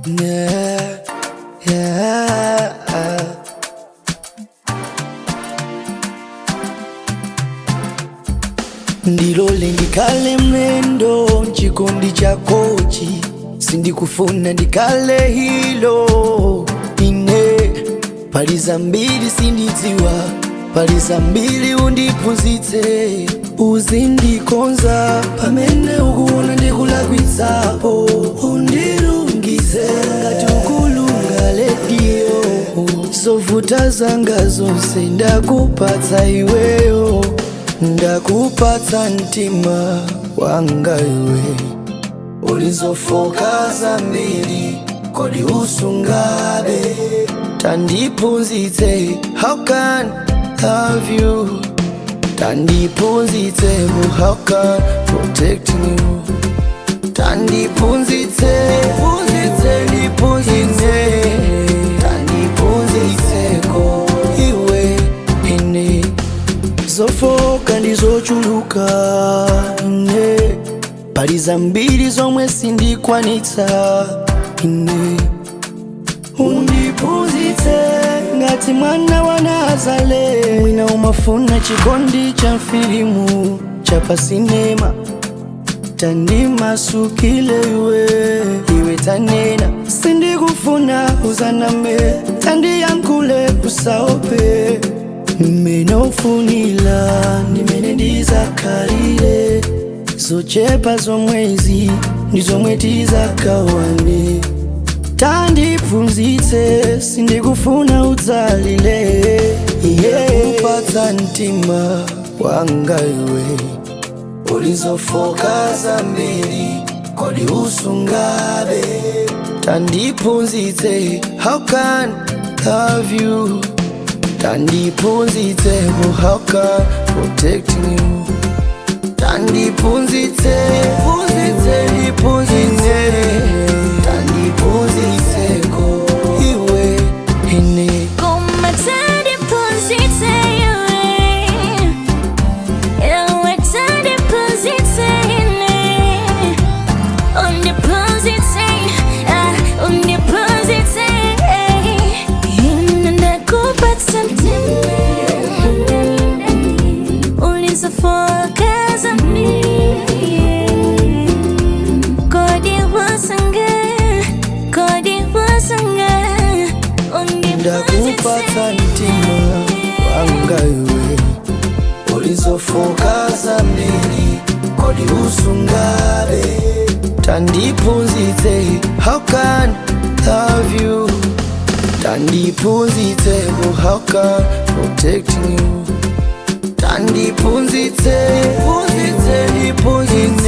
Yeah. Ndilole ndikale mlendo mchikondi chakochi, sindikufuna ndikale hilo ine. Pali zambiri sindidziwa, pali zambiri undiphunzitse, uzindikonza pamene ukuona ndikulakwitsapo, undilungize ngati ukulunga lediyo. Zovuta zanga zonse ndakupatsa iweyo, ndakupatsa mtima wanga iwe. Ulizofoka zambiri kodi usungabe? Tandiphunzitse how can love you, tandiphunzitse how can protecting you, tandiphunzitse, phunzitse, ndiphunzitse, tandiphunzitseko iwe ine. Zofoka ndizochuluka ine, pali zambiri zomwe sindikwanitsa ine. Undiphunzitse ngati mwana wa Nazare, mwina umafuna chikondi cha mfilimu cha pasinema. Tandimasukile iwe, iwe tanena, sindikufuna uzaname, tandiyankhule usaope. Mmene ufunila ndimene ndizakhalire, zochepa zomwezi ndi zomwe tizakawane. Tandiphunzitse, sindikufuna udzalile. Ndakupatsa mtima wanga iwe, ulizofoka zambiri kodi usungabe? Tandiphunzitse how can love you, tandiphunzitse how can protecting you, tandiphunzitse, phunzitse, ndiphunzitse, tandiphunzitseko iwe ine. Koma tandiphunzitse iwe, iwe tandiphunzitse ine. Undiphunzitse, ah, undiphunzitse. Ine ndakupatsa mtima, ulizofoka zambiri. Kodi wasunga, kodi wasunga, Ndakupatsa mtima wanga iwe, ulizofoka zambiri kodi usungabe? Tandiphunzitse how can love you, tandiphunzitse how can protecting you, tandiphunzitse, phunzitse, ndiphunzitse.